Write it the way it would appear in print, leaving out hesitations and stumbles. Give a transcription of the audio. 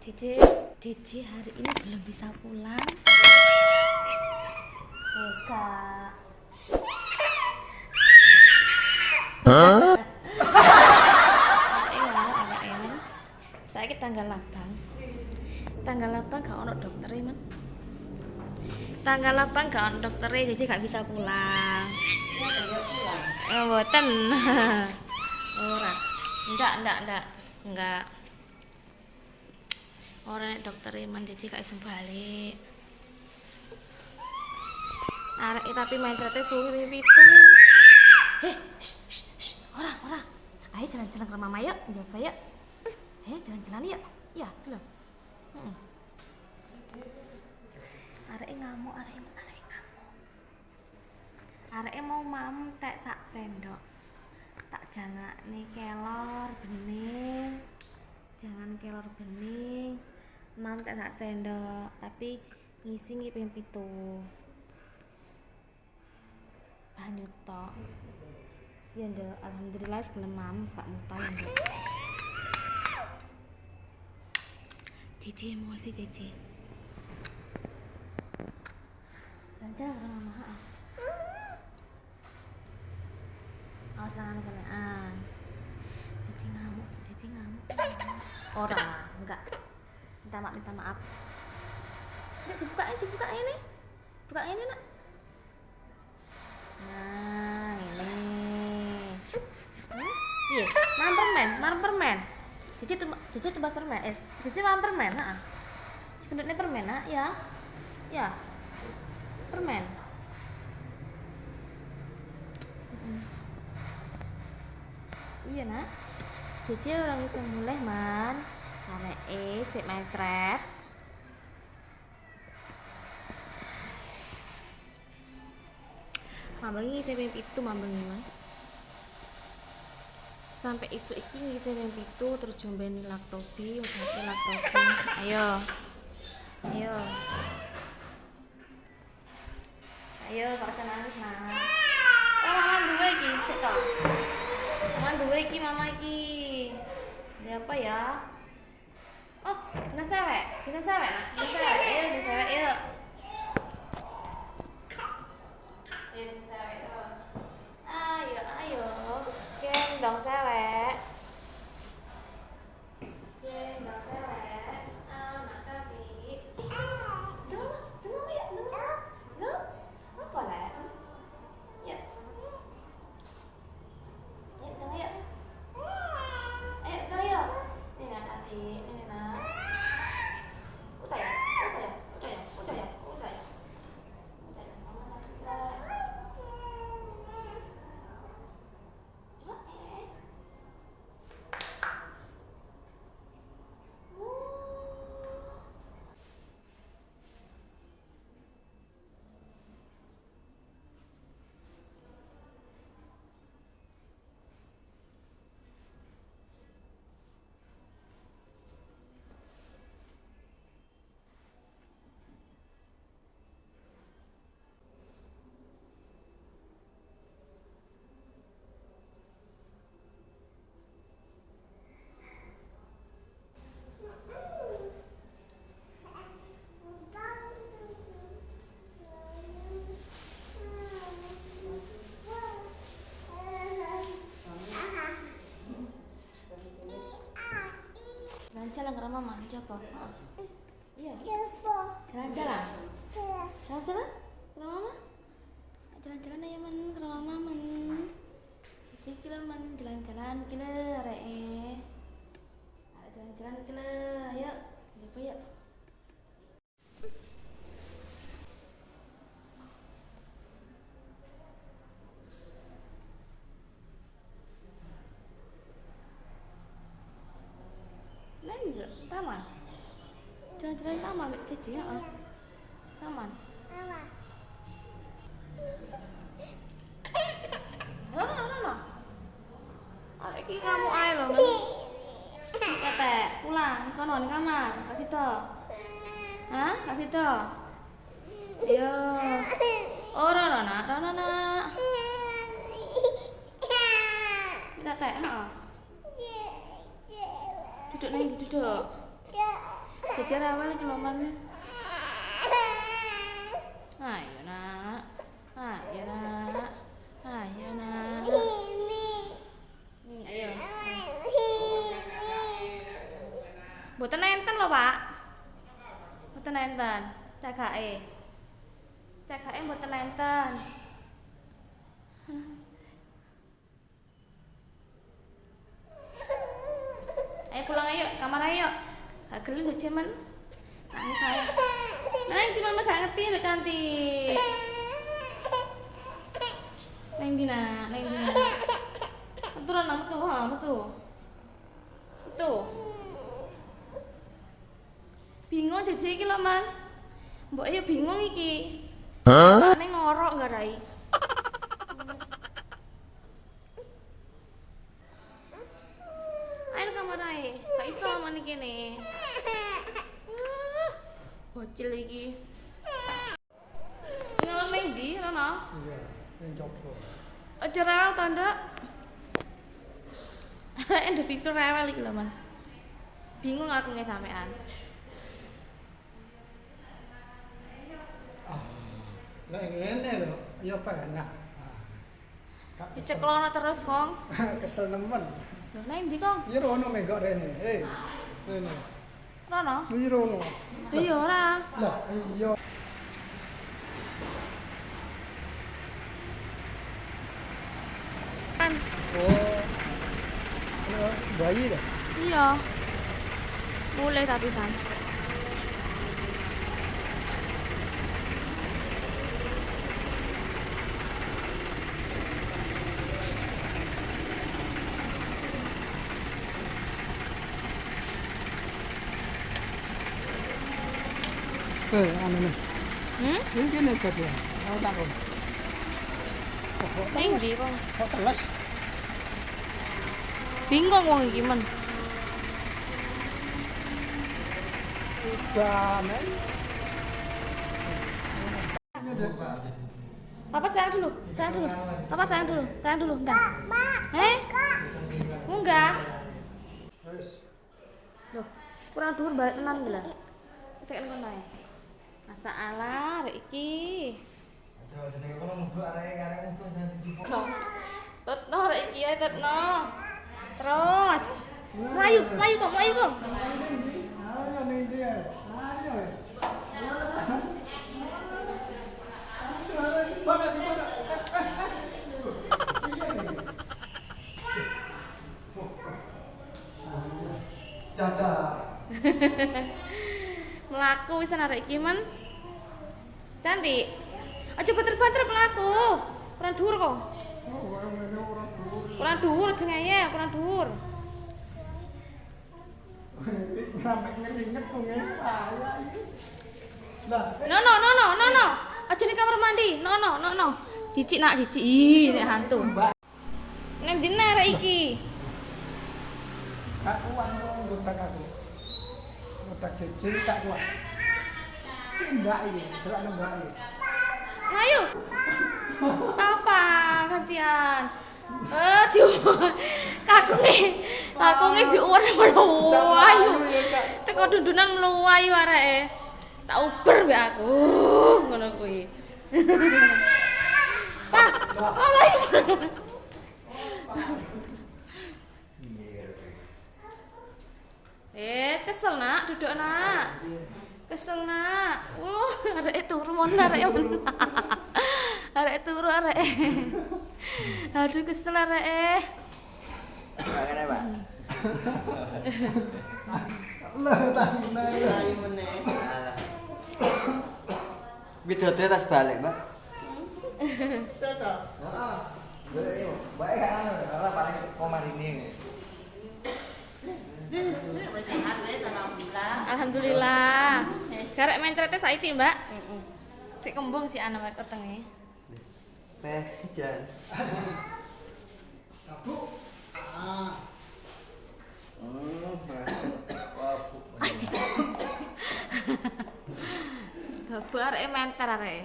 DJ, DJ hari ini belum bisa pulang. Enggak. Hah? Saiki tanggal 8. Tanggal 8 gak ono dokter, Man. Tanggal 8 gak ono dokter, jadi gak bisa pulang. Oh, mboten. Ora. Enggak. Enggak. Ora nek dokter man jadi gak iso balik. Arek tapi main trete suwi pitu. Shh, shh, shh. Ora, ora. Ayo jalan-jalan ke mama yuk, njaba yuk. Ayo jalan-jalan yuk. Ya, belum. Heeh. Arek ngamuk, arek arek ngamuk. Arek mau mam tek sak sendok. Tak jangakne kelor bening. Jangan kelor bening. Mam tek sak sendok, tapi ngisi ngi ping 7. Banyu tok. Ya nduk, alhamdulillah sebelum mam sak muta ya nduk. Cici emosi Cici. Jalan-jalan ke mama. Awas tangannya kenaan. Cici ngamuk, Cici ngamuk. Ora, enggak. Minta maaf, minta maaf. Enggak dibuka ini. Buka ini, Nak. Nah, ini. Iya, mam permen, mam permen. Cici Cici tebas permen. Cici mam permen, heeh. Gendutnya permen, nak, ya. Ya. Permen. Iya, Nak. Cici orang bisa mulai, man. Arek sik mencret. Mambengi ngisi ping 7 mambengi, Man. Sampai isuk iki ngisi ping 7 terus jombeni Laktobi, obate Laktobi. Ayo. Ayo. Ayo, gak usah nangis, Nak. Oh, mama duwe iki, sik to. Mama duwe iki, mama iki. Ini apa ya? Oh, kena sewek. Kena sewek, Nak. Kena sewek. Ayo, kena sewek, yuk. Ayo, kena sewek, yuk. Ayo, ayo. Gendong sewek. Gendong sewek. Anak tapi. Dong, dong ya, dong. Dong. Apa lek? Ya. Ya, dong ya. Ayo, dong ya. Ini nak tadi, ini nak. Ucai, ucai, ucai, ucai, ucai. Ucai, mama tadi. Coba, eh. Jalan-jalan ke mama, coba. Iya. Jalan-jalan. Jalan-jalan ke mama. Jalan-jalan ayo men ke mama men. Cici ki lho men jalan-jalan ki lho areke. Arek jalan-jalan ki lho, ayo. Coba yuk. Taman. Jalan-jalan taman Mbak Cici, heeh. Taman. Rono, rono. Arek iki ngamuk ae lho, Men. Ketek, pulang kono ning kamar, kasih to. Hah? Kasih to. Ayo. Oh, rono nak, rono nak. Minta tek, heeh. Duduk nang ndi duduk? Jeje rewel iki lho, Men. Ayo, Nak. Ayo, Nak. Ayo, Nak. Nih, ayo. Mboten enten lho, Pak. Mboten enten. Cagake. Cagake mboten enten. Ayo pulang ayo, kamar ayo. Gak gelem jeje, Men. Nangis ae. Nang ndi mama gak ngerti lho cantik. Neng ndi, Nak? Neng ndi, Nak? Metu rono, metu, ha, metu. Metu. Bingung jeje iki lho, Man. Mbok ya bingung iki. Hah? Ngorok enggak rai. Ayo kamar ae. Gak iso man iki kene. Bocil iki. Ngalor ning ndi, Rono? Iya, ning coba. Aja rewel to, Nduk. Arek nduk pitu rewel iki lho, Man. Bingung aku nge sampean. Lek ngene lho, ya penak. Ah. Diceklono terus, Kong. Kesel nemen. Lho, nang ndi, Kong? Iki rono menggok rene. Hei. Rene. Rono? Iki rono. Iya ora. Lah, iya. Kan. Oh. Ini bayi dah. Iya. Boleh tapi san. Anu nih. Hmm? Iki kene jadi. Aku tak kok. Neng ndi, Kong? Kok teles? Bingung wong iki, Men. Udah, men. Papa sayang dulu, sayang dulu. Papa sayang dulu, sayang dulu, bentar. Eh? Enggak. Wis. Loh, kurang dhuwur balik tenan iki lho. Sik kono ae. Masalah arek iki. Tutno arek iki ae tutno. Terus. Melayu, melayu kok, melayu kok. Ayo ning ndi ayo. Ayo. Di mana? Caca. Melaku wisan arek iki, Men. Cantik. Aja banter-banter mlaku. Kurang dhuwur kok. Kurang dhuwur aja ngeyel, kurang dhuwur. No no no no no no. Aja ning kamar mandi. No no no no. Dicik nak dicik. Ih, nek hantu. Nang ndi arek iki? Gak kuat ngotak aku. Ngotak jeje gak kuat. Mbak iki, delok mbak iki. Ayo. Papa gantian. Di kakunge. Kakunge diuwer mlayu. Teko dundunan mlayu areke. Tak uber mbek aku. Ngono kuwi. Pak, kok mlayu. Kesel nak, duduk nak. Kesel nak. Areke turu mon areke men. Areke turu areke. Aduh kesel areke. Makane, Pak. Lah tangan meneh. Widode tas balik, Mbak. Heeh. Mbak kan ora paling komarine. Alhamdulillah. Garek mencrete saiki, Mbak. Sik kembung si anak wetenge. Teh jan. Abu. Ah. Wah, bu. Babak areke menter areke.